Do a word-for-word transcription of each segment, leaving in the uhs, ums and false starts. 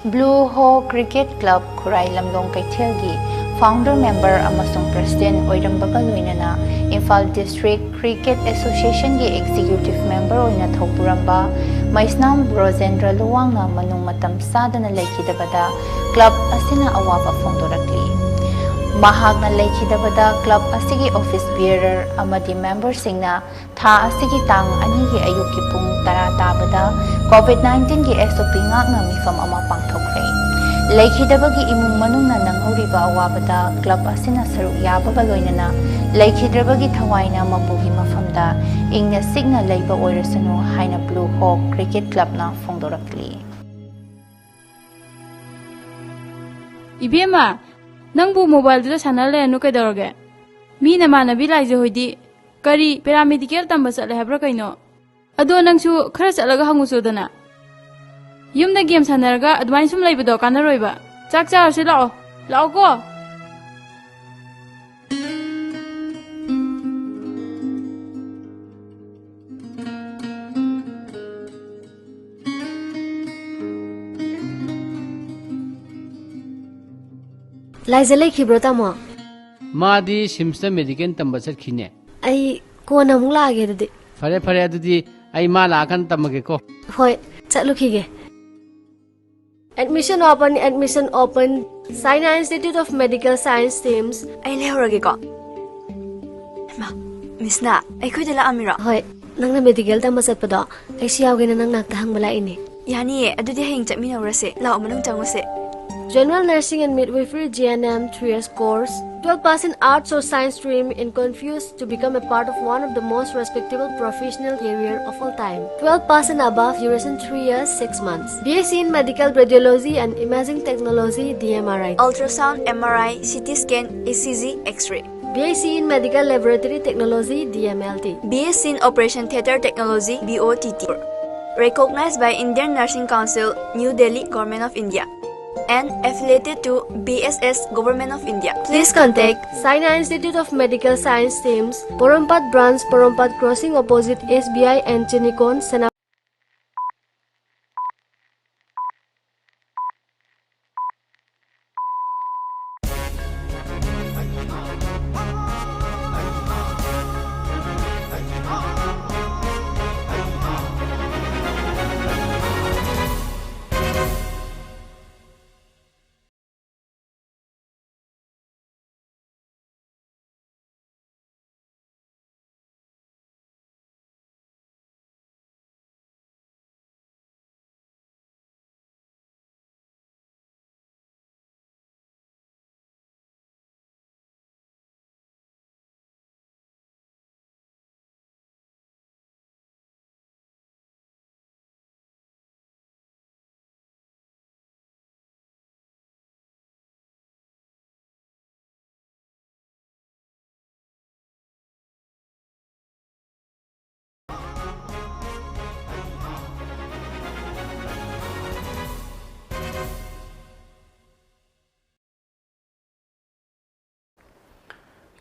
Blue Hawk Cricket Club ꯈꯨꯔꯥꯏ ꯂꯝꯂꯣꯡ ꯀꯩꯊꯦꯜꯒꯤ founder member ꯑꯃꯁꯨꯡ president ꯑꯣꯏꯔꯝꯕꯒ ꯂꯣꯏꯅꯅ Imphal District Cricket Associationꯒꯤ executive member ꯑꯣꯏꯅ ꯊꯧꯄꯨꯔꯝꯕ ꯃꯩꯁꯅꯥꯝ ꯕ꯭ꯔꯣꯖꯦꯟꯗ꯭ꯔ ꯂꯨꯋꯥꯡꯅ ꯃꯅꯨꯡ ꯃꯇꯝ ꯆꯥꯗꯅ ꯂꯩꯈꯤꯗꯕꯗ club ꯑꯁꯤꯅ ꯑꯋꯥꯕ ꯐꯣꯡꯗꯣꯔꯛꯂꯤ꯫ ꯃꯍꯥꯛꯅ ꯂꯩꯈꯤꯗꯕꯗ club ꯑꯁꯤꯒꯤ office bearer ꯑꯃꯗꯤ memberꯁꯤꯡꯅ ꯊꯥ ꯑꯁꯤꯒꯤ ꯇꯥꯡ ꯑꯅꯤꯒꯤ ꯑꯌꯨꯛꯀꯤ ꯄꯨꯡ ꯇꯔꯥ ꯇꯥꯕꯗ COVID nineteenꯒꯤ SOP ꯉꯥꯛꯅ ꯃꯤꯐꯝ ꯑꯃ ꯄꯥꯡꯊꯣꯛꯈ꯭ꯔꯦ꯫ ꯂꯩꯈꯤꯗꯕꯒꯤ ꯏꯃꯨꯡ ꯃꯅꯨꯡꯅ ꯅꯪꯍꯧꯔꯤꯕ ꯑꯋꯥꯕꯗ club ꯑꯁꯤꯅ ꯁꯔꯨꯛ ꯌꯥꯕꯒ ꯂꯣꯏꯅꯅ ꯂꯩꯈꯤꯗ꯭ꯔꯕꯒꯤ ꯊꯋꯥꯏꯅ ꯃꯄꯨꯒꯤ ꯃꯐꯝꯗ ꯏꯪꯅ ꯆꯤꯛꯅ ꯂꯩꯕ ꯑꯣꯏꯔꯁꯅꯨ ꯍꯥꯏꯅ Blue Hawk Cricket Clubꯅ ꯐꯣꯡꯗꯣꯔꯛꯂꯤ꯫ ꯏꯕꯦꯝꯃ, ꯅꯪꯕꯨ mobileꯗꯨꯗ ꯁꯥꯟꯅ ꯂꯩꯔꯅꯨ ꯀꯩꯗꯧꯔꯒꯦ? ꯃꯤ ꯅꯃꯥꯟꯅꯕꯤ ꯂꯥꯏꯖ ꯍꯣꯏꯗꯤ ꯀꯔꯤ paramedical ꯇꯝꯕ ꯆꯠꯂꯦ ꯍꯥꯏꯕ꯭ꯔꯥ ꯀꯩꯅꯣ? ꯑꯗꯣ ꯅꯪꯁꯨ ꯈꯔ ꯆꯠꯂꯒ ꯍꯪꯉꯨꯆꯣꯗꯅ꯫ ꯌꯨꯝꯗ game ꯁꯥꯟꯅꯔꯒ ꯑꯗꯨꯃꯥꯏꯅ ꯁꯨꯝ ꯂꯩꯕꯗꯣ ꯀꯥꯟꯅꯔꯣꯏꯕ꯫ ꯆꯥꯛ ꯆꯥꯔꯁꯤ ꯂꯥꯛꯑꯣ꯫ ꯂꯥꯛꯑꯣꯀꯣ꯫ ꯂꯥꯏꯖ ꯂꯩꯈꯤꯕ꯭ꯔꯣ, ꯇꯥꯃꯣ? ꯃꯥꯗꯤ ꯁꯤꯝꯁꯇ medical ꯇꯝꯕ ꯆꯠꯈꯤꯅꯦ꯫ ꯑꯩ ꯀꯣꯟꯅ ꯑꯃꯨꯛ ꯂꯥꯛꯑꯒꯦ ꯑꯗꯨꯗꯤ꯫ ꯐꯔꯦ, ꯐꯔꯦ, ꯑꯗꯨꯗꯤ ꯑꯩ ꯃꯥ ꯂꯥꯛꯑꯀꯥꯟꯗ ꯇꯝꯃꯒꯦꯀꯣ꯫ ꯍꯣꯏ, ꯆꯠꯂꯨꯈꯤꯒꯦ꯫ Admission open, admission open. Saina Institute of Medical Science teams. ꯑꯩ ꯂꯩꯍꯧꯔꯒꯦꯀꯣ꯫ ꯍꯩꯃꯥ, ꯃꯤꯁꯅ ꯑꯩꯈꯣꯏꯗ ꯂꯥꯛꯑꯝꯃꯤꯔꯣ? ꯍꯣꯏ, ꯅꯪꯅ medical ꯇꯝꯕ ꯆꯠꯄꯗꯣ ꯑꯩꯁꯨ ꯌꯥꯎꯒꯦꯅ ꯅꯪ ꯅꯥꯛꯇ ꯍꯪꯕ ꯂꯥꯛꯏꯅꯦ꯫ ꯌꯥꯅꯤꯌꯦ, ꯑꯗꯨꯗꯤ ꯍꯌꯦꯡ ꯆꯠꯃꯤꯟꯅꯧꯔꯁꯦ꯫ ꯂꯥꯛꯑꯣ, ꯃꯅꯨꯡ ꯆꯪꯉꯨꯁꯦ꯫ General Nursing and Midwifery, G N M, three years course. Twelve pass in arts or science stream in confused to become a part of one of the most respectable professional career of all time. Twelve pass and above, duration three years, six months. B S c in medical radiology and imaging technology, D M R I. Ultrasound, M R I, C T scan, E C G, X-ray. B S c in medical laboratory technology, D M L T. B S c in operation theatre technology, B O T T. Recognized by Indian Nursing Council, New Delhi, Government of India. And affiliated to B S S, Government of India. Please contact Saina Institute of Medical Science teams, Porompat Branch, Porompat Crossing opposite S B I and Chinikon, Sena.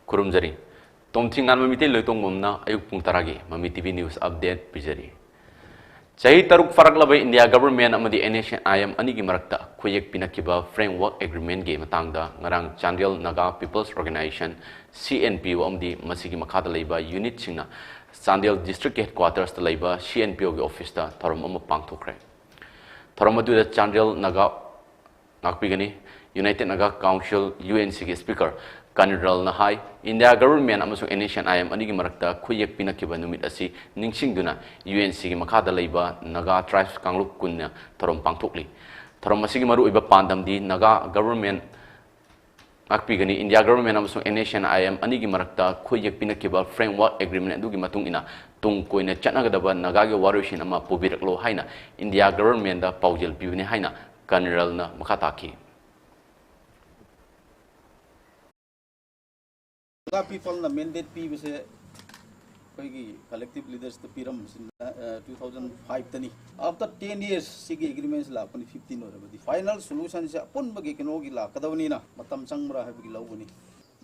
ꯈꯨꯔꯨꯝꯖꯔꯤ꯫ ꯇꯣꯝꯊꯤꯡꯉꯥꯟꯕ Meitei ꯂꯣꯏꯇꯣꯡꯕꯝꯅ ꯑꯌꯨꯛ ꯄꯨꯡ ꯇꯔꯥꯒꯤ ꯃꯃꯤ TV news update ꯄꯤꯖꯔꯤ꯫ ꯆꯍꯤ ꯇꯔꯨꯛ ꯐꯥꯔꯛꯂꯕ India government ꯑꯃꯗꯤ N S C N I M ꯃꯔꯛꯇ ꯈꯨꯌꯦꯛ ꯄꯤꯅꯈꯤꯕ ꯐ꯭ꯔꯦꯝꯋꯥꯔꯛ ꯑꯦꯒ꯭ꯔꯤꯃꯦꯟꯠꯀꯤ ꯃꯇꯥꯡꯗ ꯉꯔꯥꯡ Chandel Naga peoples organisation, C N P O, ꯑꯃꯗꯤ ꯃꯁꯤꯒꯤ ꯃꯈꯥꯗ ꯂꯩꯕ ꯌꯨꯅꯤꯠꯁꯤꯡꯅ ꯆꯥꯟꯗꯦꯜ ꯗꯤꯁꯇ꯭ꯔꯤꯛꯀꯤ ꯍꯦꯗꯀ꯭ꯋꯥꯇꯔꯁꯇ ꯂꯩꯕ ꯁꯤ ꯑꯦꯟ ꯄꯤ ꯑꯣꯒꯤ ꯑꯣꯐꯤꯁꯇ ꯊꯧꯔꯝ ꯑꯃ ꯄꯥꯡꯊꯣꯛꯈ꯭ꯔꯦ꯫ ꯊꯧꯔꯝ ꯑꯗꯨꯗ ꯆꯥꯟꯗꯦꯜ ꯅꯥꯒꯥ ꯉꯥꯛꯄꯤꯒꯅꯤ꯫ United Naga Council, U N ꯁꯤꯒꯤ ꯁ꯭ꯄꯤꯀꯔ ꯀꯟꯔꯦꯜꯅ ꯍꯥꯏ, ꯏꯟꯗꯤꯌꯥ ꯒꯚꯔꯟꯃꯦꯟꯠ ꯑꯃꯁꯨꯡ N S C N I M ꯃꯔꯛꯇ ꯈꯨꯌꯦꯛ ꯄꯤꯅꯈꯤꯕ ꯅꯨꯃꯤꯠ ꯑꯁꯤ ꯅꯤꯡꯁꯤꯡꯗꯨꯅ ꯌꯨ ꯑꯦꯟ ꯁꯤꯒꯤ ꯃꯈꯥꯗ ꯂꯩꯕ ꯅꯥꯒꯥ ꯇ꯭ꯔꯥꯏꯕꯁ ꯀꯥꯡꯂꯨꯞ ꯀꯨꯟꯅ ꯊꯧꯔꯝ ꯄꯥꯡꯊꯣꯛꯂꯤ꯫ ꯊꯧꯔꯝ ꯑꯁꯤꯒꯤ ꯃꯔꯨꯑꯣꯏꯕ ꯄꯥꯟꯗꯝꯗꯤ ꯅꯥꯒꯥ ꯒꯚꯔꯟꯃꯦꯟꯠ ꯉꯥꯛꯄꯤꯒꯅꯤ꯫ ꯏꯟꯗꯤꯌꯥ ꯒꯚꯔꯟꯃꯦꯟꯠ ꯑꯃꯁꯨꯡ N S C N I M ꯃꯔꯛꯇ ꯈꯨꯌꯦꯛ ꯄꯤꯅꯈꯤꯕ ꯐ꯭ꯔꯦꯝꯋꯥꯔꯛ ꯑꯦꯒ꯭ꯔꯤꯃꯦꯟꯠ ꯑꯗꯨꯒꯤ ꯃꯇꯨꯡ ꯏꯟꯅ ꯇꯨꯡ ꯀꯣꯏꯅ ꯆꯠꯅꯒꯗꯕ ꯅꯥꯒꯥꯒꯤ ꯋꯥꯔꯣꯏꯁꯤꯟ ꯑꯃ ꯄꯨꯕꯤꯔꯛꯂꯣ ꯍꯥꯏꯅ ꯏꯟꯗꯤꯌꯥ ꯒꯚꯔꯟꯃꯦꯟꯠꯗ ꯄꯥꯎꯖꯦꯜ ꯄꯤꯕꯅꯤ ꯍꯥꯏꯅ ꯀꯟꯔꯦꯜꯅ ꯃꯈꯥ ꯇꯥꯈꯤ꯫ ꯅꯥꯒꯥ ꯄꯤꯄꯜꯅ ꯃꯦꯟꯗꯦꯠ ꯄꯤꯕꯁꯦ ꯑꯩꯈꯣꯏꯒꯤ ꯀꯂꯦꯛꯇꯤꯚ ꯂꯤꯗꯔꯁꯇ ꯄꯤꯔꯝꯕꯁꯤꯅ, ꯑ, ꯇꯨ ꯊꯥꯎꯖꯟ ꯐꯥꯏꯚꯇꯅꯤ꯫ ꯑꯥꯐꯇꯔ ꯇꯦꯟ ꯌꯔꯁ ꯁꯤꯒꯤ ꯑꯦꯒ꯭ꯔꯤꯃꯦꯟꯁꯤ ꯂꯥꯛꯄꯅꯤ, ꯐꯤꯐꯇꯤꯟ ꯑꯣꯏꯔꯕꯗꯤ꯫ ꯐꯥꯏꯅꯦꯜ ꯁꯣꯂꯨꯁꯟꯁꯦ ꯑꯄꯨꯟꯕꯒꯤ ꯀꯩꯅꯣꯒꯤ ꯂꯥꯛꯀꯗꯕꯅꯤꯅ ꯃꯇꯝ ꯆꯪꯕ꯭ꯔꯥ ꯍꯥꯏꯕꯒꯤ ꯂꯧꯕꯅꯤ꯫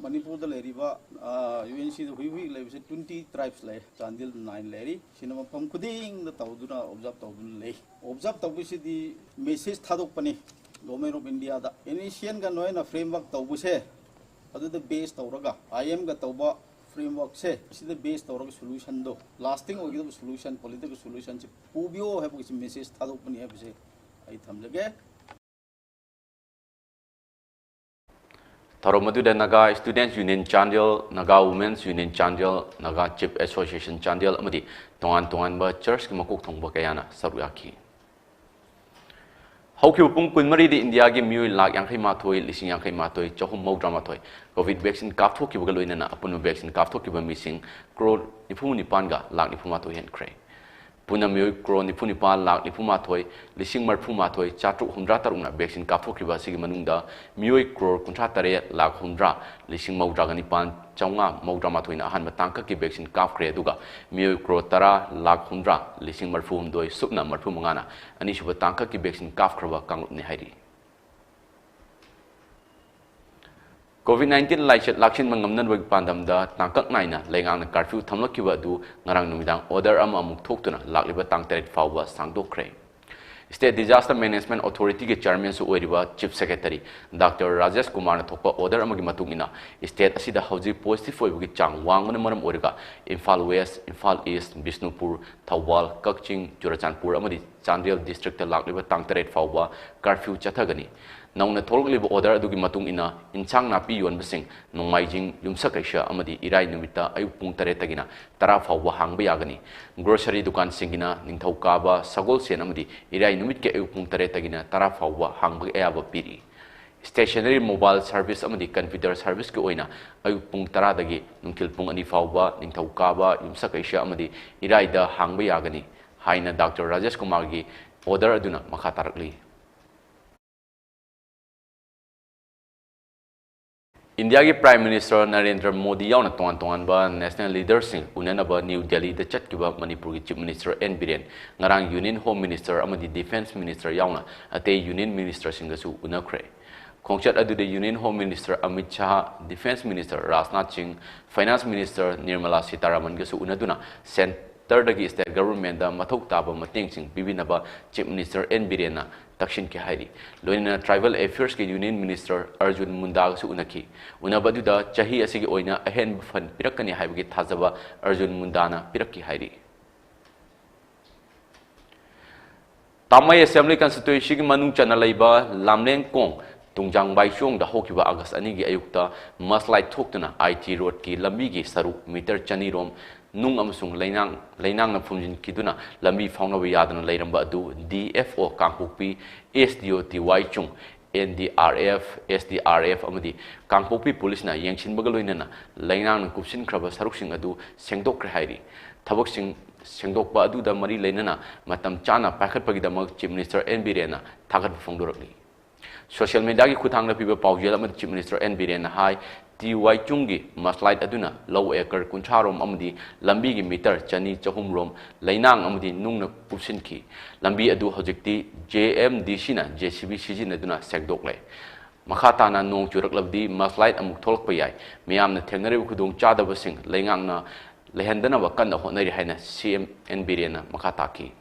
ꯃꯅꯤꯄꯨꯔꯗ ꯂꯩꯔꯤꯕ, ꯑ, ꯌꯨ ꯑꯦꯟ ꯁꯤꯗ ꯍꯧꯖꯤꯛ ꯍꯧꯖꯤꯛ ꯂꯩꯕꯁꯦ ꯇ꯭ꯋꯦꯟꯇꯤ ꯇ꯭ꯔꯥꯏꯕꯁ ꯂꯩ, ꯆꯥꯟꯗꯦꯜꯗ ꯅꯥꯏꯟ ꯂꯩꯔꯤ꯫ ꯁꯤꯅ ꯃꯐꯝ ꯈꯨꯗꯤꯡꯗ ꯇꯧꯗꯨꯅ ꯑꯣꯕꯖꯥꯔꯕ ꯇꯧꯗꯨꯅ ꯂꯩ꯫ ꯑꯣꯕꯖꯥꯔꯕ ꯇꯧꯕꯁꯤꯗꯤ ꯃꯦꯁꯦꯖ ꯊꯥꯗꯣꯛꯄꯅꯤ ꯒꯣꯚꯔꯟꯃꯦꯟꯠ ꯑꯣꯐ ꯏꯟꯗꯤꯌꯥꯗ꯫ ꯑꯦꯟ ꯑꯦꯁ ꯑꯦꯟꯒ ꯅꯣꯏꯅ ꯐ꯭ꯔꯦꯝꯋꯥꯔꯛ ꯇꯧꯕꯁꯦ, ꯑꯗꯨꯗ ꯕꯦꯖ ꯇꯧꯔꯒ, ꯑꯥꯏ ꯑꯦꯝꯒ ꯇꯧꯕ ꯐ꯭ꯔꯦꯝꯋꯥꯔꯛꯁꯦ, ꯁꯤꯗ ꯕꯦꯖ ꯇꯧꯔꯒ ꯁꯣꯂꯨꯁꯟꯗꯣ, ꯂꯥꯁꯇꯤꯡ ꯑꯣꯏꯒꯗꯕ ꯁꯣꯂꯨꯁꯟ, ꯄꯣꯂꯤꯇꯤꯀꯦꯜ ꯁꯣꯂꯨꯁꯟꯁꯦ ꯄꯨꯕꯤꯌꯣ ꯍꯥꯏꯕꯒꯤ ꯃꯦꯁꯦꯖ ꯊꯥꯗꯣꯛꯄꯅꯤ ꯍꯥꯏꯕꯁꯦ ꯑꯩ ꯊꯝꯖꯒꯦ꯫ ꯊꯧꯔꯝ ꯑꯗꯨꯗ Naga Students Union Chandel, Naga Women's Union Chandel, Naga Chief Association Chandel ꯑꯃꯗꯤ ꯇꯣꯉꯥꯟ ꯇꯣꯉꯥꯟꯕ ꯆꯔꯆꯀꯤ ꯃꯀꯣꯛ ꯊꯣꯡꯕ ꯀꯌꯥꯅ ꯁꯔꯨꯛ ꯌꯥꯈꯤ꯫ ꯍꯧꯈꯤꯕ ꯄꯨꯡ ꯀꯨꯟꯃꯔꯤꯗ ꯏꯟꯗꯤꯌꯥꯒꯤ ꯃꯤꯑꯣꯏ ꯂꯥꯈ ꯌꯥꯡꯈꯩ ꯃꯥꯊꯣꯏ, ꯂꯤꯁꯤꯡ ꯌꯥꯡꯈꯩ ꯃꯥꯊꯣꯏ, ꯆꯍꯨꯝ ꯃꯧꯗ꯭ꯔꯥ ꯃꯥꯊꯣꯏ ꯀꯣꯚꯤꯗ ꯚꯦꯛꯁꯤꯟ ꯀꯥꯞꯊꯣꯛꯈꯤꯕꯒ ꯂꯣꯏꯅꯅ ꯑꯄꯨꯟꯕ ꯚꯦꯛꯁꯤꯟ ꯀꯥꯞꯊꯣꯛꯈꯤꯕ ꯃꯤꯁꯤꯡ ꯀ꯭ꯔꯣꯔ ꯅꯤꯐꯨ ꯅꯤꯄꯥꯟꯒ ꯂꯥꯈ ꯅꯤꯐꯨ ꯃꯥꯊꯣꯏ ꯍꯦꯟꯈ꯭ꯔꯦ꯫ ꯄꯨꯟꯅ ꯃꯤꯑꯣꯏ ꯀ꯭ꯔꯣꯔ ꯅꯤꯐꯨ ꯅꯤꯄꯥꯟ ꯂꯥꯈ ꯅꯤꯐꯨ ꯃꯥꯊꯣꯏ ꯂꯤꯁꯤꯡ ꯃꯔꯤꯐꯨ ꯃꯥꯊꯣꯏ ꯆꯥꯇ꯭ꯔꯨꯛ ꯍꯨꯝꯗ꯭ꯔꯥ ꯇꯔꯨꯛꯅ ꯚꯦꯛꯁꯤꯟ ꯀꯥꯞꯊꯣꯛꯈꯤꯕ ꯑꯁꯤꯒꯤ ꯃꯅꯨꯡꯗ ꯃꯤꯑꯣꯏ ꯀ꯭ꯔꯣꯔ ꯀꯨꯟꯊ꯭ꯔꯥ ꯇꯔꯦꯠ ꯂꯥꯈ ꯍꯨꯝꯗ꯭ꯔꯥ ꯂꯤꯁꯤꯡ ꯃꯧꯗ꯭ꯔꯥꯒ ꯅꯤꯄꯥꯟ ꯆꯥꯝꯃꯉꯥ ꯃꯧꯗ꯭ꯔꯥ ꯃꯥꯊꯣꯏꯅ ꯑꯍꯥꯟꯕ ꯇꯥꯡꯀꯛꯀꯤ ꯚꯦꯛꯁꯤꯟ ꯀꯥꯞꯈ꯭ꯔꯦ, ꯑꯗꯨꯒ ꯃꯤꯑꯣꯏ ꯀ꯭ꯔꯣꯔ ꯇꯔꯥ ꯂꯥꯈ ꯍꯨꯝꯗ꯭ꯔꯥ ꯂꯤꯁꯤꯡ ꯃꯔꯤꯐꯨ ꯍꯨꯝꯗꯣꯏ ꯁꯨꯞꯅ ꯃꯔꯤꯐꯨ ꯃꯉꯥꯅ ꯑꯅꯤꯁꯨꯕ ꯇꯥꯡꯀꯛꯀꯤ ꯚꯦꯛꯁꯤꯟ ꯀꯥꯞꯈ꯭ꯔꯕ ꯀꯥꯡꯂꯨꯞꯅꯤ ꯍꯥꯏꯔꯤ꯫ COVID nineteen ꯂꯥꯏꯆꯠ ꯂꯥꯛꯁꯤꯟꯕ ꯉꯝꯅꯅꯕꯒꯤ ꯄꯥꯟꯗꯝꯗ ꯇꯥꯡꯀꯛ ꯅꯥꯏꯅ ꯂꯩꯉꯥꯛꯅ curfew ꯊꯝꯂꯛꯈꯤꯕ ꯑꯗꯨ ꯉꯔꯥꯡ ꯅꯨꯃꯤꯗꯥꯡ order ꯑꯃ ꯑꯃꯨꯛ ꯊꯣꯛꯇꯨꯅ ꯂꯥꯛꯂꯤꯕ ꯇꯥꯡ ꯇꯔꯦꯠ ꯐꯥꯎꯕ ꯁꯥꯡꯗꯣꯛꯈ꯭ꯔꯦ꯫ State Disaster Management Authority ꯒꯤ chairman ꯁꯨ ꯑꯣꯏꯔꯤꯕ Chief Secretary Doctor ꯔꯥꯖꯦꯁ ꯀꯨꯃꯥꯔꯅ ꯊꯣꯛꯄ order ꯑꯃꯒꯤ ꯃꯇꯨꯡ ꯏꯟꯅ, state ꯑꯁꯤꯗ ꯍꯧꯖꯤꯛ positive ꯑꯣꯏꯕꯒꯤ ꯆꯥꯡ ꯋꯥꯡꯕꯅ ꯃꯔꯝ ꯑꯣꯏꯔꯒ ꯏꯝꯐꯥꯜ West, ꯏꯝꯐꯥꯜ East, ꯕꯤꯁꯅꯨꯄꯨꯔ, ꯊꯧꯕꯥꯜ, ꯀꯛꯆꯤꯡ, ꯆꯨꯔꯆꯥꯟꯄꯨꯔ ꯑꯃꯗꯤ ꯆꯥꯟꯗꯦꯜ district ꯇ ꯂꯥꯛꯂꯤꯕ ꯇꯥꯡ ꯇꯔꯦꯠ ꯐꯥꯎꯕ curfew ꯆꯠꯊꯒꯅꯤ꯫ ꯅꯧꯅ ꯊꯣꯛꯂꯛꯂꯤꯕ order ꯑꯗꯨꯒꯤ ꯃꯇꯨꯡ ꯏꯟꯅ, ꯏꯟꯁꯥꯡ ꯅꯥꯄꯤ ꯌꯣꯟꯕꯁꯤꯡ ꯅꯣꯡꯃꯥꯏꯖꯤꯡ, ꯌꯨꯝꯁꯀꯩꯁ ꯑꯃꯗꯤ ꯏꯔꯥꯏ ꯅꯨꯃꯤꯠꯇ ꯑꯌꯨꯛ ꯄꯨꯡ ꯇꯔꯦꯠꯇꯒꯤꯅ ꯇꯔꯥ ꯐꯥꯎꯕ ꯍꯥꯡꯕ ꯌꯥꯒꯅꯤ꯫ Grocery ꯗꯨꯀꯥꯟꯁꯤꯡꯒꯤꯅ ꯅꯤꯡꯊꯧꯀꯥꯕ, ꯁꯒꯣꯜꯁꯦꯟ ꯑꯃꯗꯤ ꯏꯔꯥꯏ ꯅꯨꯃꯤꯠꯀꯤ ꯑꯌꯨꯛ ꯄꯨꯡ ꯇꯔꯦꯠꯇꯒꯤꯅ ꯇꯔꯥ ꯐꯥꯎꯕ ꯍꯥꯡꯕꯒꯤ ꯑꯌꯥꯕ ꯄꯤꯔꯤ꯫ Stationary mobile service ꯑꯃꯗꯤ computer service ꯀꯤ ꯑꯣꯏꯅ ꯑꯌꯨꯛ ꯄꯨꯡ ꯇꯔꯥꯗꯒꯤ ꯅꯨꯡꯊꯤꯜ ꯄꯨꯡ ꯑꯅꯤ ꯐꯥꯎꯕ, ꯅꯤꯡꯊꯧꯀꯥꯕ, ꯌꯨꯝꯁꯀꯩꯁ ꯑꯃꯗꯤ ꯏꯔꯥꯏꯗ ꯍꯥꯡꯕ ꯌꯥꯒꯅꯤ ꯍꯥꯏꯅ ꯗꯥꯛꯇꯔ ꯔꯥꯖꯦꯁ ꯀꯨꯃꯥꯔꯒꯤ order ꯑꯗꯨꯅ ꯃꯈꯥ ꯇꯥꯔꯛꯂꯤ꯫ ꯏꯟꯗꯤꯌꯥꯒꯤ Prime Minister ꯅꯔꯦꯟꯗ꯭ꯔ ꯃꯣꯗꯤ ꯌꯥꯎꯅ ꯇꯣꯉꯥꯟ ꯇꯣꯉꯥꯟꯕ national leader ꯁꯤꯡ ꯎꯅꯅꯕ ꯅ꯭ꯌꯨ ꯗꯦꯜꯂꯤꯗ ꯆꯠꯈꯤꯕ ꯃꯅꯤꯄꯨꯔꯒꯤ Chief Minister ꯑꯦꯟ ꯕꯤꯔꯦꯟ ꯉꯔꯥꯡ Union Home Minister ꯑꯃꯗꯤ Defence Minister ꯌꯥꯎꯅ ꯑꯇꯩ Union Minister ꯁꯤꯡꯒꯁꯨ ꯎꯅꯈ꯭ꯔꯦ꯫ ꯈꯣꯡꯆꯠ ꯑꯗꯨꯗ Union Home Minister Amit Shah, Defence Minister Rajnath ꯁꯤꯡ, Finance Minister ꯅꯤꯔꯃꯂꯥ ꯁꯤꯇꯥꯔꯥꯃꯟꯒꯁꯨ ꯎꯅꯗꯨꯅ centre ꯗꯒꯤ state government ꯇ ꯃꯊꯧ ꯇꯥꯕ ꯃꯇꯦꯡꯁꯤꯡ ꯄꯤꯕꯤꯅꯕ Chief Minister ꯑꯦꯟ ꯕꯤꯔꯦꯟꯅ ꯇꯛꯁꯤꯟꯈꯤ ꯍꯥꯏꯔꯤ꯫ ꯂꯣꯏꯅꯅ Tribal Affairs ꯀꯤ Union Minister ꯑꯔꯖꯨꯟ ꯃꯨꯟꯗꯥꯒꯁꯨ ꯎꯅꯈꯤ꯫ ꯎꯅꯕ ꯑꯗꯨꯗ ꯆꯍꯤ ꯑꯁꯤꯒꯤ ꯑꯣꯏꯅ ꯑꯍꯦꯟꯕ fund ꯄꯤꯔꯛꯀꯅꯤ ꯍꯥꯏꯕꯒꯤ ꯊꯥꯖꯕ ꯑꯔꯖꯨꯟ ꯃꯨꯟꯗꯥꯅ ꯄꯤꯔꯛꯈꯤ ꯍꯥꯏꯔꯤ꯫ ꯇꯥꯃꯩ Assembly Constituency ꯒꯤ ꯃꯅꯨꯡ ꯆꯟꯅ ꯂꯩꯕ ꯂꯥꯝꯂꯦꯟꯀꯣꯡ ꯇꯨꯡꯖꯥꯡ ꯕꯥꯏꯆꯣꯡꯗ ꯍꯧꯈꯤꯕ August ꯑꯅꯤꯒꯤ ꯑꯌꯨꯛꯇ mudslide ꯊꯣꯛꯇꯨꯅ I T road ꯀꯤ ꯂꯝꯕꯤꯒꯤ ꯁꯔꯨꯛ meter ꯆꯅꯤ ꯔꯣꯝ ꯅꯨꯡ ꯑꯃꯁꯨꯡ ꯂꯩꯅꯥꯡ, ꯂꯩꯅꯥꯡꯅ ꯐꯨꯝꯖꯤꯟꯈꯤꯗꯨꯅ ꯂꯝꯕꯤ ꯐꯥꯎꯅꯕ ꯌꯥꯗꯅ ꯂꯩꯔꯝꯕ ꯑꯗꯨ D F O ꯀꯥꯡꯄꯣꯛꯄꯤ, S D O ꯇꯤ ꯋꯥꯏ ꯆꯨꯡ, N D R F, S D R F ꯑꯃꯗꯤ ꯀꯥꯡꯄꯣꯛꯄꯤ ꯄꯨꯂꯤꯁꯅ ꯌꯦꯡꯁꯤꯟꯕꯒ ꯂꯣꯏꯅꯅ ꯂꯩꯅꯥꯡꯅ ꯀꯨꯞꯁꯤꯟꯈ꯭ꯔꯕ ꯁꯔꯨꯛꯁꯤꯡ ꯑꯗꯨ ꯁꯦꯡꯗꯣꯛꯈ꯭ꯔꯦ ꯍꯥꯏꯔꯤ꯫ ꯊꯕꯛꯁꯤꯡ ꯁꯦꯡꯗꯣꯛꯄ ꯑꯗꯨꯗ ꯃꯔꯤ ꯂꯩꯅꯅ ꯃꯇꯝ ꯆꯥꯅ ꯄꯥꯏꯈꯠꯄꯒꯤꯗꯃꯛ Chief Minister ꯑꯦꯟ ꯕꯤꯔꯦꯟꯅ ꯊꯥꯒꯠꯄ ꯐꯣꯡꯗꯣꯔꯛꯂꯤ꯫ Social media ꯒꯤ ꯈꯨꯠꯊꯥꯡꯗ ꯄꯤꯕ ꯄꯥꯎꯖꯦꯜ ꯑꯃꯗ Chief Minister ꯑꯦꯟ ꯕꯤꯔꯦꯟꯅ ꯍꯥꯏ, ꯇꯤ ꯋꯥꯏ ꯆꯨꯡꯒꯤ mudslide ꯑꯗꯨꯅ ꯂꯧ acre ꯀꯨꯟꯊ꯭ꯔꯥ ꯔꯣꯝ ꯑꯃꯗꯤ ꯂꯝꯕꯤꯒꯤ meter ꯆꯅꯤ ꯆꯍꯨꯝ ꯔꯣꯝ ꯂꯩꯅꯥꯡ ꯑꯃꯗꯤ ꯅꯨꯡꯅ ꯀꯨꯞꯁꯤꯟꯈꯤ꯫ ꯂꯝꯕꯤ ꯑꯗꯨ ꯍꯧꯖꯤꯛꯇꯤ J M D C ꯅ J C B ꯁꯤꯖꯤꯟꯅꯗꯨꯅ ꯁꯦꯡꯗꯣꯛꯂꯦ꯫ ꯃꯈꯥ ꯇꯥꯅ ꯅꯣꯡ ꯆꯨꯔꯛꯂꯕꯗꯤ mudslide ꯑꯃꯨꯛ ꯊꯣꯛꯂꯛꯄ ꯌꯥꯏ꯫ ꯃꯤꯌꯥꯝꯅ ꯊꯦꯡꯅꯔꯤꯕ ꯈꯨꯗꯣꯡꯆꯥꯗꯕꯁꯤꯡ ꯂꯩꯉꯥꯛꯅ ꯂꯩꯍꯟꯗꯅꯕ ꯀꯟꯅ ꯍꯣꯠꯅꯔꯤ ꯍꯥꯏꯅ ꯁꯤ ꯑꯦꯝ ꯑꯦꯟ ꯕꯤꯔꯦꯟꯅ ꯃꯈꯥ ꯇꯥꯈꯤ꯫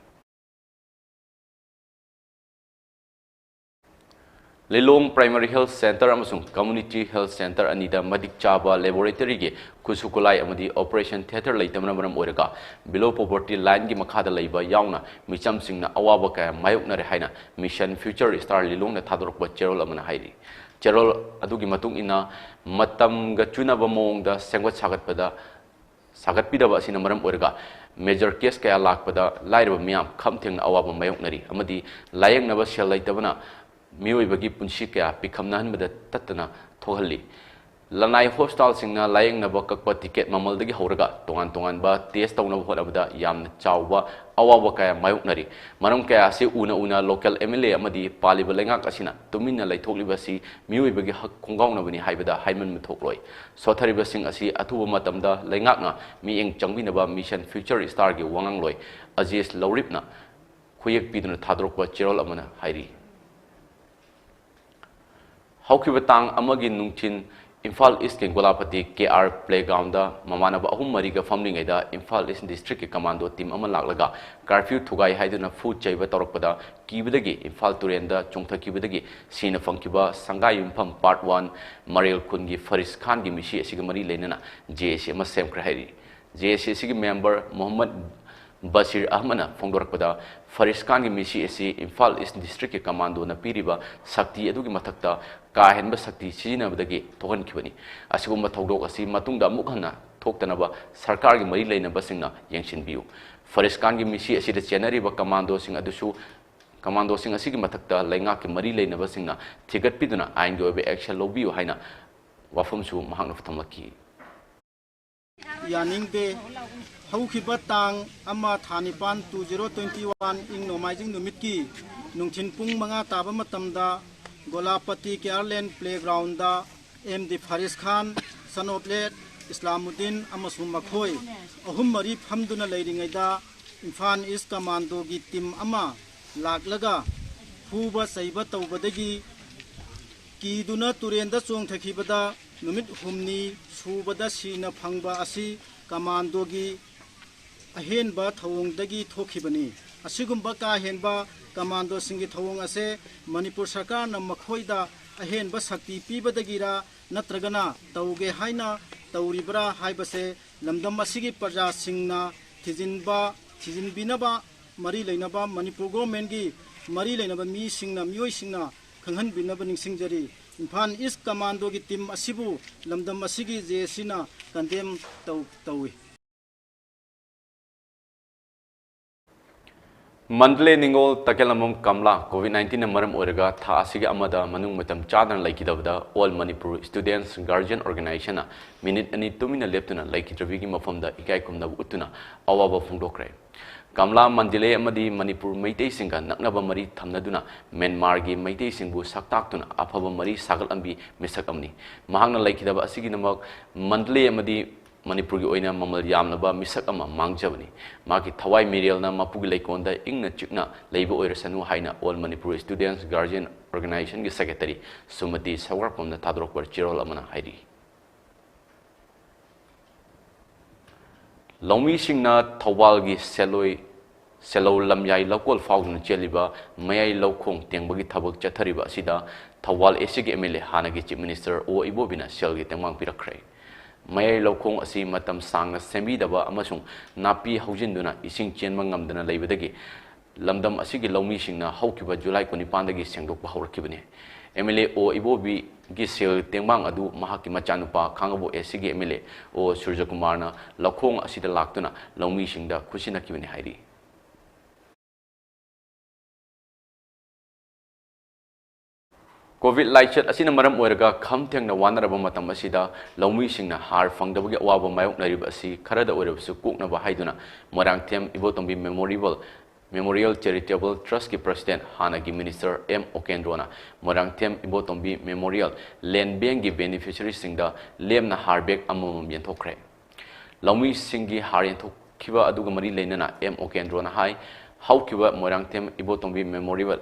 ꯂꯤꯂꯣꯡ Primary Health Centre ꯑꯃꯁꯨꯡ Community Health Centre ꯑꯅꯤꯗ ꯃꯇꯤꯛ ꯆꯥꯕ laboratoryꯒꯤ ꯈꯨꯠꯁꯨ ꯈꯨꯠꯂꯥꯏ ꯑꯃꯗꯤ operation theatre ꯂꯩꯇꯕꯅ ꯃꯔꯝ ꯑꯣꯏꯔꯒ below poverty lineꯒꯤ ꯃꯈꯥꯗ ꯂꯩꯕ ꯌꯥꯎꯅ ꯃꯤꯆꯝꯁꯤꯡꯅ ꯑꯋꯥꯕ ꯀꯌꯥ ꯃꯥꯌꯣꯛꯅꯔꯦ ꯍꯥꯏꯅ Mission Future Star ꯂꯤꯂꯣꯡꯅ ꯊꯥꯗꯣꯔꯛꯄ ꯆꯦꯔꯣꯜ ꯑꯃꯅ ꯍꯥꯏꯔꯤ꯫ ꯆꯦꯔꯣꯜ ꯑꯗꯨꯒꯤ ꯃꯇꯨꯡ ꯏꯟꯅ, ꯃꯇꯝꯒ ꯆꯨꯅꯕ ꯃꯑꯣꯡꯗ ꯁꯦꯝꯒꯠ ꯁꯥꯒꯠꯄꯗ ꯁꯥꯒꯠꯄꯤꯗꯕ ꯑꯁꯤꯅ ꯃꯔꯝ ꯑꯣꯏꯔꯒ major case ꯀꯌꯥ ꯂꯥꯛꯄꯗ ꯂꯥꯏꯔꯕ ꯃꯤꯌꯥꯝ ꯈꯝ ꯊꯦꯡꯅ ꯑꯋꯥꯕ ꯃꯥꯌꯣꯛꯅꯔꯤ ꯑꯃꯗꯤ ꯂꯥꯌꯦꯡꯅꯕ ꯁꯦꯜ ꯂꯩꯇꯕꯅ ꯃꯤꯑꯣꯏꯕꯒꯤ ꯄꯨꯟꯁꯤ ꯀꯌꯥ ꯄꯤꯈꯝꯅꯍꯟꯕꯗ ꯇꯠꯇꯅ ꯊꯣꯛꯍꯜꯂꯤ꯫ ꯂꯅꯥꯏ hospitalꯁꯤꯡꯅ ꯂꯥꯌꯦꯡꯅꯕ ꯀꯛꯄ ticket ꯃꯃꯜꯗꯒꯤ ꯍꯧꯔꯒ ꯇꯣꯉꯥꯟ ꯇꯣꯉꯥꯟꯕ test ꯇꯧꯅꯕ ꯍꯣꯠꯅꯕꯗ ꯌꯥꯝꯅ ꯆꯥꯎꯕ ꯑꯋꯥꯕ ꯀꯌꯥ ꯃꯥꯌꯣꯛꯅꯔꯤ꯫ ꯃꯔꯝ ꯀꯌꯥ ꯑꯁꯤ ꯎꯅ ꯎꯅ local M L A ꯑꯃꯗꯤ ꯄꯥꯜꯂꯤꯕ ꯂꯩꯉꯥꯛ ꯑꯁꯤꯅ ꯇꯨꯃꯤꯟꯅ ꯂꯩꯊꯣꯛꯂꯤꯕ ꯑꯁꯤ ꯃꯤꯑꯣꯏꯕꯒꯤ ꯍꯛ ꯈꯣꯡꯒꯥꯎꯅꯕꯅꯤ ꯍꯥꯏꯕꯗ ꯍꯥꯏꯃꯟꯕ ꯊꯣꯛꯂꯣꯏ꯫ ꯁꯣꯠꯊꯔꯤꯕꯁꯤꯡ ꯑꯁꯤ ꯑꯊꯨꯕ ꯃꯇꯝꯗ ꯂꯩꯉꯥꯛꯅ ꯃꯤꯠꯌꯦꯡ ꯆꯪꯕꯤꯅꯕ Mission Future Starꯒꯤ ꯋꯥꯉꯥꯡꯂꯣꯏ ꯑꯖꯦꯁ ꯂꯧꯔꯤꯞꯅ ꯈꯨꯌꯦꯛ ꯄꯤꯗꯨꯅ ꯊꯥꯗꯣꯔꯛꯄ ꯆꯦꯔꯣꯜ ꯑꯃꯅ ꯍꯥꯏꯔꯤ꯫ ꯍꯧꯈꯤꯕ ꯇꯥꯡ ꯑꯃꯒꯤ ꯅꯨꯡꯊꯤꯟ ꯏꯝꯐꯥꯜ ꯏꯁꯀꯤ ꯒꯣꯂꯥꯄꯇꯤ K R Playgroundꯗ ꯃꯃꯥꯟꯅꯕ ꯑꯍꯨꯝ ꯃꯔꯤꯒ ꯐꯝꯂꯤꯉꯩꯗ ꯏꯝꯐꯥꯜ ꯏꯁ districtꯀꯤ commando team ꯑꯃ ꯂꯥꯛꯂꯒ curfew ꯊꯨꯒꯥꯏ ꯍꯥꯏꯗꯨꯅ ꯐꯨ ꯆꯩꯕ ꯇꯧꯔꯛꯄꯗ ꯀꯤꯕꯗꯒꯤ ꯏꯝꯐꯥꯜ ꯇꯨꯔꯦꯟꯗ ꯆꯣꯡꯊꯈꯤꯕꯗꯒꯤ ꯁꯤꯅ ꯐꯪꯈꯤꯕ ꯁꯪꯒꯥꯏ ꯌꯨꯝꯐꯝ Part One ꯃꯔꯦꯜ ꯈꯨꯟꯒꯤ ꯐꯔꯤꯁ ꯈꯥꯟꯒꯤ ꯃꯤꯁꯤ ꯑꯁꯤꯒ ꯃꯔꯤ ꯂꯩꯅꯅ J A C ꯑꯃ ꯁꯦꯝꯈ꯭ꯔꯦ ꯍꯥꯏꯔꯤ꯫ J A C ꯑꯁꯤꯒꯤ member ꯃꯣꯍꯝꯃꯗ ꯕꯁꯤꯔ ꯑꯍꯃꯗꯅ ꯐꯣꯡꯗꯣꯔꯛꯄꯗ, ꯐꯔꯤꯁ ꯈꯥꯟꯒꯤ ꯃꯤꯁꯤ ꯑꯁꯤ ꯏꯝꯐꯥꯜ ꯏꯁ districtꯀꯤ commandoꯅ ꯄꯤꯔꯤꯕ ꯁꯛꯇꯤ ꯑꯗꯨꯒꯤ ꯃꯊꯛꯇ ꯀꯥ ꯍꯦꯟꯕ ꯁꯛꯇꯤ ꯁꯤꯖꯤꯟꯅꯕꯗꯒꯤ ꯊꯣꯛꯍꯟꯈꯤꯕꯅꯤ꯫ ꯑꯁꯤꯒꯨꯝꯕ ꯊꯧꯗꯣꯛ ꯑꯁꯤ ꯃꯇꯨꯡꯗ ꯑꯃꯨꯛ ꯍꯟꯅ ꯊꯣꯛꯇꯅꯕ ꯁꯔꯀꯥꯔꯒꯤ ꯃꯔꯤ ꯂꯩꯅꯕꯁꯤꯡꯅ ꯌꯦꯡꯁꯤꯟꯕꯤꯌꯨ꯫ ꯐꯔꯤꯁ ꯈꯥꯟꯒꯤ ꯃꯤꯁꯤ ꯑꯁꯤꯗ ꯆꯦꯟꯅꯔꯤꯕ commandoꯁꯤꯡ ꯑꯗꯨꯁꯨ, commandoꯁꯤꯡ ꯑꯁꯤꯒꯤ ꯃꯊꯛꯇ ꯂꯩꯉꯥꯛꯀꯤ ꯃꯔꯤ ꯂꯩꯅꯕꯁꯤꯡꯅ ꯊꯤꯒꯠꯄꯤꯗꯨꯅ ꯑꯥꯏꯟꯒꯤ ꯑꯣꯏꯕ action ꯂꯧꯕꯤꯌꯨ ꯍꯥꯏꯅ ꯋꯥꯐꯝꯁꯨ ꯃꯍꯥꯛꯅ ꯊꯝꯂꯛꯈꯤ꯫ ꯌꯥꯅꯤꯡꯗꯦ꯫ ꯍꯧꯈꯤꯕ ꯇꯥꯡ ꯑꯃ ꯊꯥ ꯅꯤꯄꯥꯟ two zero twenty one, ꯏꯪ ꯅꯣꯡꯃꯥꯏꯖꯤꯡ ꯅꯨꯃꯤꯠꯀꯤ ꯅꯨꯡꯊꯤꯜ ꯄꯨꯡ ꯃꯉꯥ ꯇꯥꯕ ꯃꯇꯝꯗ ꯒꯣꯂꯥꯄꯇꯤ K R Lane Playgroundꯗ M D Faris Khan, son of late ꯏꯁꯂꯥꯃꯨꯗꯤꯟ ꯑꯃꯁꯨꯡ ꯃꯈꯣꯏ ꯑꯍꯨꯝ ꯃꯔꯤ ꯐꯝꯗꯨꯅ ꯂꯩꯔꯤꯉꯩꯗ ꯏꯝꯐꯥꯜ ꯏꯁ commandoꯒꯤ team ꯑꯃ ꯂꯥꯛꯂꯒ ꯐꯨꯕ ꯆꯩꯕ ꯇꯧꯕꯗꯒꯤ ꯀꯤꯗꯨꯅ ꯇꯨꯔꯦꯟꯗ ꯆꯣꯡꯊꯈꯤꯕꯗ ꯅꯨꯃꯤꯠ ꯍꯨꯝꯅꯤ ꯁꯨꯕꯗ ꯁꯤꯅ ꯐꯪꯕ ꯑꯁꯤ ꯀꯃꯥꯟꯗꯣꯒꯤ ꯑꯍꯦꯟꯕ ꯊꯧꯑꯣꯡꯗꯒꯤ ꯊꯣꯛꯈꯤꯕꯅꯤ꯫ ꯑꯁꯤꯒꯨꯝꯕ ꯀꯥ ꯍꯦꯟꯕ ꯀꯃꯥꯟꯗꯣꯁꯤꯡꯒꯤ ꯊꯧꯑꯣꯡ ꯑꯁꯦ ꯃꯅꯤꯄꯨꯔ ꯁꯔꯀꯥꯔꯅ ꯃꯈꯣꯏꯗ ꯑꯍꯦꯟꯕ ꯁꯛꯇꯤ ꯄꯤꯕꯗꯒꯤꯔ ꯅꯠꯇ꯭ꯔꯒꯅ ꯇꯧꯒꯦ ꯍꯥꯏꯅ ꯇꯧꯔꯤꯕ꯭ꯔꯥ ꯍꯥꯏꯕꯁꯦ ꯂꯝꯗꯝ ꯑꯁꯤꯒꯤ ꯄ꯭ꯔꯖꯥꯁꯤꯡꯅ ꯊꯤꯖꯤꯟꯕ, ꯊꯤꯖꯤꯟꯕꯤꯅꯕ ꯃꯔꯤ ꯂꯩꯅꯕ ꯃꯅꯤꯄꯨꯔ ꯒꯣꯔꯃꯦꯟꯒꯤ ꯃꯔꯤ ꯂꯩꯅꯕ ꯃꯤꯁꯤꯡꯅ, ꯃꯤꯑꯣꯏꯁꯤꯡꯅ ꯈꯪꯍꯟꯕꯤꯅꯕ ꯅꯤꯡꯁꯤꯡꯖꯔꯤ꯫ ꯏꯝꯐꯥꯜ ꯏꯁ ꯀꯃꯥꯟꯗꯣꯒꯤ ꯇꯤꯝ ꯑꯁꯤꯕꯨ ꯂꯝꯗꯝ ꯑꯁꯤꯒꯤ ꯖꯦ ꯑꯦꯁ ꯁꯤꯅ ꯀꯟꯗꯦꯝ ꯇꯧ-, ꯇꯧꯏ꯫ ꯃꯟꯗꯂꯦ ꯅꯤꯉꯣꯜ ꯇꯈꯦꯂꯝꯕꯝ ꯀꯝꯂꯥ COVID nineteenꯅ ꯃꯔꯝ ꯑꯣꯏꯔꯒ ꯊꯥ ꯑꯁꯤꯒꯤ ꯑꯃꯗ ꯃꯅꯨꯡ ꯃꯇꯝ ꯆꯥꯗꯅ ꯂꯩꯈꯤꯗꯕꯗ All Manipur Students Guardian Organizationꯅ ꯃꯤꯅꯤꯠ ꯑꯅꯤ ꯇꯨꯃꯤꯟꯅ ꯂꯦꯞꯇꯨꯅ ꯂꯩꯈꯤꯗ꯭ꯔꯕꯤꯒꯤ ꯃꯐꯝꯗ ꯏꯀꯥꯏ ꯈꯨꯝꯅꯕ ꯎꯠꯇꯨꯅ ꯑꯋꯥꯕ ꯐꯣꯡꯗꯣꯛꯈ꯭ꯔꯦ꯫ ꯀꯝꯂꯥ ꯃꯟꯗꯂꯦ ꯑꯃꯗꯤ ꯃꯅꯤꯄꯨꯔ ꯃꯩꯇꯩꯁꯤꯡꯒ ꯅꯛꯅꯕ ꯃꯔꯤ ꯊꯝꯅꯗꯨꯅ ꯃ꯭ꯌꯥꯟꯃꯥꯔꯒꯤ ꯃꯩꯇꯩꯁꯤꯡꯕꯨ ꯁꯛꯇꯥꯛꯇꯨꯅ ꯑꯐꯕ ꯃꯔꯤ ꯁꯥꯒꯠꯂꯝꯕꯤ ꯃꯤꯁꯛ ꯑꯃꯅꯤ꯫ ꯃꯍꯥꯛꯅ ꯂꯩꯈꯤꯗꯕ ꯑꯁꯤꯒꯤꯗꯃꯛ ꯃꯟꯗꯂꯦ ꯑꯃꯗꯤ ꯃꯅꯤꯄꯨꯔꯒꯤ ꯑꯣꯏꯅ ꯃꯃꯜ ꯌꯥꯝꯂꯕ ꯃꯤꯁꯛ ꯑꯃ ꯃꯥꯡꯖꯕꯅꯤ꯫ ꯃꯍꯥꯛꯀꯤ ꯊꯋꯥꯏ ꯃꯤꯔꯦꯜꯅ ꯃꯄꯨꯒꯤ ꯂꯩꯀꯣꯜꯗ ꯏꯪꯅ ꯆꯤꯛꯅ ꯂꯩꯕ ꯑꯣꯏꯔꯁꯅꯨ ꯍꯥꯏꯅ All Manipur Students Guardian Organizationꯒꯤ Secretary ꯁꯨꯃꯇꯤ ꯁꯧꯒ꯭ꯔꯥꯛꯄꯝꯅ ꯊꯥꯗꯣꯔꯛꯄ ꯆꯦꯔꯣꯜ ꯑꯃꯅ ꯍꯥꯏꯔꯤ꯫ ꯂꯧꯃꯤꯁꯤꯡꯅ ꯊꯧꯕꯥꯜꯒꯤ ꯁꯦꯂꯣꯏ, ꯁꯦꯂꯧ ꯂꯝꯌꯥꯏ ꯂꯧꯀꯣꯜ ꯐꯥꯎꯗꯨꯅ ꯆꯦꯜꯂꯤꯕ ꯃꯌꯥꯏ ꯂꯧꯈꯣꯡ ꯇꯦꯡꯕꯒꯤ ꯊꯕꯛ ꯆꯠꯊꯔꯤꯕ ꯑꯁꯤꯗ ꯊꯧꯕꯥꯜ ACꯒꯤ MLA ꯍꯥꯟꯅꯒꯤ Chief Minister ꯑꯣ ꯏꯕꯣꯕꯤꯅ ꯁꯦꯜꯒꯤ ꯇꯦꯡꯕꯥꯡ ꯄꯤꯔꯛꯈ꯭ꯔꯦ꯫ ꯃꯌꯥꯏ ꯂꯧꯈꯣꯡ ꯑꯁꯤ ꯃꯇꯝ ꯁꯥꯡꯅ ꯁꯦꯝꯕꯤꯗꯕ ꯑꯃꯁꯨꯡ ꯅꯥꯄꯤ ꯍꯧꯖꯤꯟꯗꯨꯅ ꯏꯁꯤꯡ ꯆꯦꯟꯕ ꯉꯝꯗꯅ ꯂꯩꯕꯗꯒꯤ ꯂꯝꯗꯝ ꯑꯁꯤꯒꯤ ꯂꯧꯃꯤꯁꯤꯡꯅ ꯍꯧꯈꯤꯕ ꯖꯨꯂꯥꯏ ꯀꯨꯟꯅꯤꯄꯥꯟꯗꯒꯤ ꯁꯦꯡꯗꯣꯛꯄ ꯍꯧꯔꯛꯈꯤꯕꯅꯤ꯫ MLA ꯑꯣ ꯏꯕꯣꯕꯤꯒꯤ ꯁꯦꯜ ꯇꯦꯡꯕꯥꯡ ꯑꯗꯨ ꯃꯍꯥꯛꯀꯤ ꯃꯆꯥꯅꯨꯄꯥ ꯈꯥꯡꯉꯕꯣꯛ ACꯒꯤ MLA ꯑꯣ ꯁꯨꯔꯖꯀꯨꯃꯥꯔꯅ ꯂꯧꯈꯣꯡ ꯑꯁꯤꯗ ꯂꯥꯛꯇꯨꯅ ꯂꯧꯃꯤꯁꯤꯡꯗ ꯈꯨꯠꯁꯤꯟꯅꯈꯤꯕꯅꯤ ꯍꯥꯏꯔꯤ꯫ COVID ꯂꯥꯏꯆꯠ ꯑꯁꯤꯅ ꯃꯔꯝ ꯑꯣꯏꯔꯒ ꯈꯝ ꯊꯦꯡꯅ ꯋꯥꯅꯔꯕ ꯃꯇꯝ ꯑꯁꯤꯗ ꯂꯧꯃꯤꯁꯤꯡꯅ ꯍꯥꯔ ꯐꯪꯗꯕꯒꯤ ꯑꯋꯥꯕ ꯃꯥꯌꯣꯛꯅꯔꯤꯕ ꯑꯁꯤ ꯈꯔꯗ ꯑꯣꯏꯔꯕꯁꯨ ꯀꯣꯛꯅꯕ ꯍꯥꯏꯗꯨꯅ Moirangthem Ibotombi Memorial, Memorial Charitable Trustꯀꯤ President ꯍꯥꯟꯅꯒꯤ Minister ꯑꯦꯝ ꯑꯣꯀꯦꯟꯗ꯭ꯔꯣꯅ ꯃꯣꯏꯔꯥꯡꯊꯦꯝ ꯏꯕꯣꯇꯣꯝꯕꯤ Memorial Land Bankꯀꯤ beneficiaryꯁꯤꯡꯗ ꯂꯦꯝꯅ ꯍꯥꯔ bag ꯑꯃꯃꯝ ꯌꯦꯟꯊꯣꯛꯈ꯭ꯔꯦ꯫ ꯂꯧꯃꯤꯁꯤꯡꯒꯤ ꯍꯥꯔ ꯌꯦꯟꯊꯣꯛꯈꯤꯕ ꯑꯗꯨꯒ ꯃꯔꯤ ꯂꯩꯅꯅ ꯑꯦꯝ ꯑꯣꯀꯦꯟꯗ꯭ꯔꯣꯅ ꯍꯥꯏ, ꯍꯧꯈꯤꯕ Moirangthem Ibotombi Memorial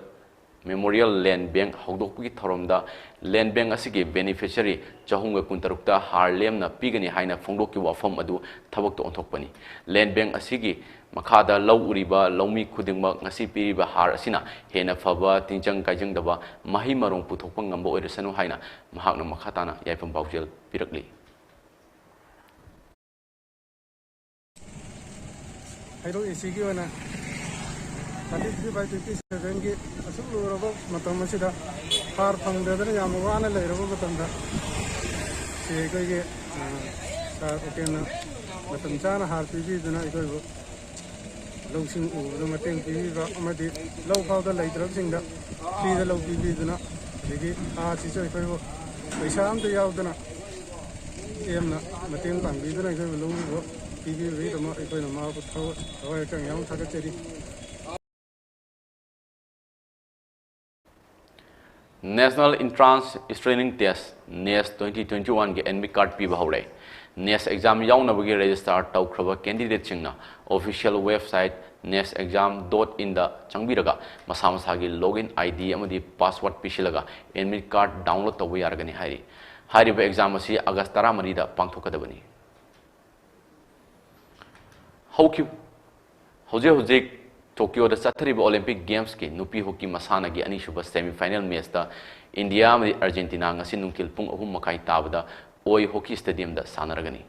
Memorial Land Bank ꯍꯧꯗꯣꯛꯄꯒꯤ ꯊꯧꯔꯝꯗ Land Bank ꯑꯁꯤꯒꯤ beneficiary ꯆꯍꯨꯝꯒ ꯀꯨꯟꯇꯔꯨꯛꯇ ꯍꯥꯔ ꯂꯦꯝꯅ ꯄꯤꯒꯅꯤ ꯍꯥꯏꯅ ꯐꯣꯡꯗꯣꯛꯈꯤꯕ ꯋꯥꯐꯝ ꯑꯗꯨ ꯊꯕꯛꯇ ꯑꯣꯟꯊꯣꯛꯄꯅꯤ꯫ Land Bank ꯑꯁꯤꯒꯤ ꯃꯈꯥꯗ ꯂꯧ ꯎꯔꯤꯕ ꯂꯧꯃꯤ ꯈꯨꯗꯤꯡꯃꯛ ꯉꯁꯤ ꯄꯤꯔꯤꯕ ꯍꯥꯔ ꯑꯁꯤꯅ ꯍꯦꯟꯅ ꯐꯕ, ꯇꯤꯟꯖꯪ ꯀꯥꯏꯖꯪꯗꯕ ꯃꯍꯩ ꯃꯔꯣꯡ ꯄꯨꯊꯣꯛꯄ ꯉꯝꯕ ꯑꯣꯏꯔꯁꯅꯨ ꯍꯥꯏꯅ ꯃꯍꯥꯛꯅ ꯃꯈꯥ ꯇꯥꯅ ꯌꯥꯏꯐꯝ ꯄꯥꯎꯖꯦꯜ ꯄꯤꯔꯛꯂꯤ꯫ ꯍꯩꯔꯣꯛ ꯑꯦ ꯁꯤꯒꯤ ꯑꯣꯏꯅ thirty three by twenty sevenꯒꯤ ꯑꯁꯨꯛ ꯂꯨꯔꯕ ꯃꯇꯝ ꯑꯁꯤꯗ ꯍꯥꯔ ꯐꯪꯗꯗꯅ ꯌꯥꯝꯅ ꯋꯥꯅ ꯂꯩꯔꯕ ꯃꯇꯝꯗ ꯁꯤ ꯑꯩꯈꯣꯏꯒꯤ, ꯑ, ꯁꯥꯔ ꯎꯀꯦꯟꯅ ꯃꯇꯝ ꯆꯥꯅ ꯍꯥꯔ ꯄꯤꯕꯤꯗꯨꯅ ꯑꯩꯈꯣꯏꯕꯨ ꯂꯧꯁꯤꯡ ꯎꯕꯗ ꯃꯇꯦꯡ ꯄꯤꯕꯤꯕ ꯑꯃꯗꯤ ꯂꯧ ꯐꯥꯎꯗ ꯂꯩꯇ꯭ꯔꯕꯁꯤꯡꯗ ꯐ꯭ꯔꯤꯗ ꯂꯧ ꯄꯤꯕꯤꯗꯨꯅ, ꯑꯗꯒꯤ ꯍꯥꯔꯁꯤꯁꯨ ꯑꯩꯈꯣꯏꯕꯨ ꯄꯩꯁꯥ ꯑꯝꯇ ꯌꯥꯎꯗꯅ ꯄꯤ ꯑꯦꯝꯅ ꯃꯇꯦꯡ ꯄꯥꯡꯕꯤꯗꯨꯅ ꯑꯩꯈꯣꯏꯕꯨ ꯂꯧ ꯎꯕ ꯄꯤꯕꯤꯕꯒꯤꯗꯃꯛ ꯑꯩꯈꯣꯏꯅ ꯃꯍꯥꯛꯄꯨ ꯊꯋꯥꯏ, ꯊꯋꯥꯏ ꯍꯛꯆꯥꯡ ꯌꯥꯎꯅ ꯊꯥꯒꯠꯆꯔꯤ꯫ National Entrance Screening Test, NEST twenty twenty-oneꯒꯤ admit card ꯄꯤꯕ ꯍꯧꯔꯦ꯫ NEST exam ꯌꯥꯎꯅꯕꯒꯤ register ꯇꯧꯈ꯭ꯔꯕ candidateꯁꯤꯡꯅ official website nest exam dot inꯗ ꯆꯪꯕꯤꯔꯒ ꯃꯁꯥ ꯃꯁꯥꯒꯤ login ID ꯑꯃꯗꯤ password ꯄꯤꯁꯤꯜꯂꯒ admit card download ꯇꯧꯕ ꯌꯥꯔꯒꯅꯤ ꯍꯥꯏꯔꯤ꯫ ꯍꯥꯏꯔꯤꯕ exam ꯑꯁꯤ August ꯇꯔꯥꯃꯔꯤꯗ ꯄꯥꯡꯊꯣꯛꯀꯗꯕꯅꯤ꯫ ꯍꯧꯈꯤ-, ꯍꯧꯖꯤꯛ ꯍꯧꯖꯤꯛ ꯇꯣꯀꯤꯌꯣꯗ ꯆꯠꯊꯔꯤꯕ Olympic Gamesꯀꯤ ꯅꯨꯄꯤ ꯍꯣꯀꯤ ꯃꯁꯥꯟꯅꯒꯤ ꯑꯅꯤꯁꯨꯕ semi final matchꯇ ꯏꯟꯗꯤꯌꯥ ꯑꯃꯗꯤ ꯑꯥꯔꯖꯦꯟꯇꯤꯅꯥ ꯉꯁꯤ ꯅꯨꯡꯊꯤꯜ ꯄꯨꯡ ꯑꯍꯨꯝ ꯃꯈꯥꯏ ꯇꯥꯕꯗ ꯑꯣꯏ ꯍꯣꯀꯤ stadiumꯗ ꯁꯥꯟꯅꯔꯒꯅꯤ꯫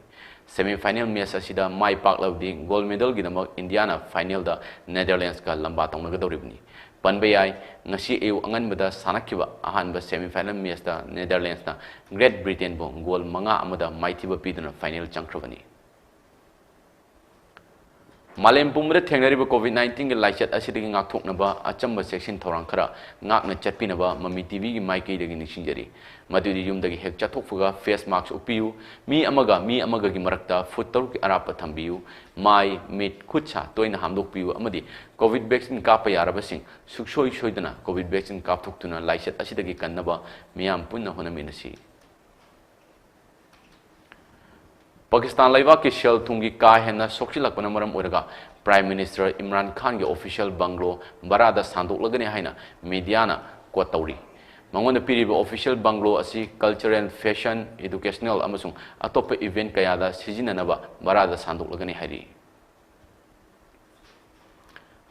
Semi final match ꯑꯁꯤꯗ ꯃꯥꯏ ꯄꯥꯛꯂꯕꯗꯤ gold medalꯒꯤꯗꯃꯛ ꯏꯟꯗꯤꯌꯥꯅ finalꯗ Netherlandsꯀ ꯂꯝꯕꯥ ꯇꯧꯅꯒꯗꯧꯔꯤꯕꯅꯤ꯫ ꯄꯟꯕ ꯌꯥꯏ, ꯉꯁꯤ ꯑꯌꯨꯛ ꯑꯉꯟꯕꯗ ꯁꯥꯟꯅꯈꯤꯕ ꯑꯍꯥꯟꯕ semi final matchꯇ Netherlandsꯅ Great Britainꯕꯨ goal ꯃꯉꯥ ꯑꯃꯗ ꯃꯥꯏꯊꯤꯕ ꯄꯤꯗꯨꯅ final ꯆꯪꯈ꯭ꯔꯕꯅꯤ꯫ ꯃꯥꯂꯦꯝ ꯄꯨꯝꯕꯗ ꯊꯦꯡꯅꯔꯤꯕ COVID nineteenꯒꯤ ꯂꯥꯏꯆꯠ ꯑꯁꯤꯗꯒꯤ ꯉꯥꯛꯊꯣꯛꯅꯕ ꯑꯆꯝꯕ ꯆꯦꯛꯁꯤꯟ ꯊꯧꯔꯥꯡ ꯈꯔ ꯉꯥꯛꯅ ꯆꯠꯄꯤꯅꯕ ꯃꯃꯤ TVꯒꯤ ꯃꯥꯏꯀꯩꯗꯒꯤ ꯅꯤꯡꯁꯤꯡꯖꯔꯤ꯫ ꯃꯗꯨꯗꯤ ꯌꯨꯝꯗꯒꯤ ꯍꯦꯛ ꯆꯠꯊꯣꯛꯄꯒ face mask ꯎꯞꯄꯤꯌꯨ, ꯃꯤ ꯑꯃꯒ ꯃꯤ ꯑꯃꯒꯒꯤ ꯃꯔꯛꯇ foot ꯇꯔꯨꯛꯀꯤ ꯑꯔꯥꯞꯄ ꯊꯝꯕꯤꯌꯨ, ꯃꯥꯏ, ꯃꯤꯠ, ꯈꯨꯠ ꯁꯥ ꯇꯣꯏꯅ ꯍꯥꯝꯗꯣꯛꯄꯤꯌꯨ ꯑꯃꯗꯤ COVID vaccine ꯀꯥꯞꯄ ꯌꯥꯔꯕꯁꯤꯡ ꯁꯨꯡꯁꯣꯏ ꯁꯣꯏꯗꯅ COVID vaccine ꯀꯥꯞꯊꯣꯛꯇꯨꯅ ꯂꯥꯏꯆꯠ ꯑꯁꯤꯗꯒꯤ ꯀꯟꯅꯕ ꯃꯤꯌꯥꯝ ꯄꯨꯟꯅ ꯍꯣꯠꯅꯃꯤꯟꯅꯁꯤ꯫ ꯄꯥꯀꯤꯁꯇꯥꯟ ꯂꯩꯕꯥꯛꯀꯤ ꯁꯦꯜ ꯊꯨꯝꯒꯤ ꯀꯥ ꯍꯦꯟꯅ ꯁꯣꯛꯆꯤꯜꯂꯛꯄꯅ ꯃꯔꯝ ꯑꯣꯏꯔꯒ Prime Minister Imran Khanꯒꯤ official bungalow ꯚꯔꯥꯗ ꯁꯥꯟꯗꯣꯛꯂꯒꯅꯤ ꯍꯥꯏꯅ mediaꯅ quote ꯇꯧꯔꯤ꯫ ꯃꯉꯣꯟꯗ ꯄꯤꯔꯤꯕ official bungalow ꯑꯁꯤ cultural, fashion, educational ꯑꯃꯁꯨꯡ ꯑꯇꯣꯞꯄ event ꯀꯌꯥꯗ ꯁꯤꯖꯤꯟꯅꯅꯕ ꯚꯔꯥꯗ ꯁꯥꯟꯗꯣꯛꯂꯒꯅꯤ ꯍꯥꯏꯔꯤ꯫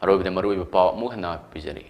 ꯑꯔꯣꯏꯕꯗ ꯃꯔꯨꯑꯣꯏꯕ ꯄꯥꯎ ꯑꯃꯨꯛ ꯍꯟꯅ ꯄꯤꯖꯔꯤ꯫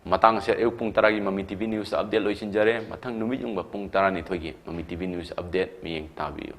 ꯃꯇꯥꯡ ꯑꯁꯤ ꯑꯌꯨꯛ ꯄꯨꯡ ꯇꯔꯥꯒꯤ ꯃꯃꯤ ꯇꯤ ꯚꯤ news update ꯂꯣꯏꯁꯤꯟꯖꯔꯦ꯫ ꯃꯊꯪ ꯅꯨꯃꯤꯠ ꯌꯨꯡꯕ ꯄꯨꯡ ꯇꯔꯥꯅꯤꯊꯣꯏꯒꯤ ꯃꯃꯤ ꯇꯤ ꯚꯤ news update ꯃꯤꯠꯌꯦꯡ ꯇꯥꯕꯤꯌꯨ꯫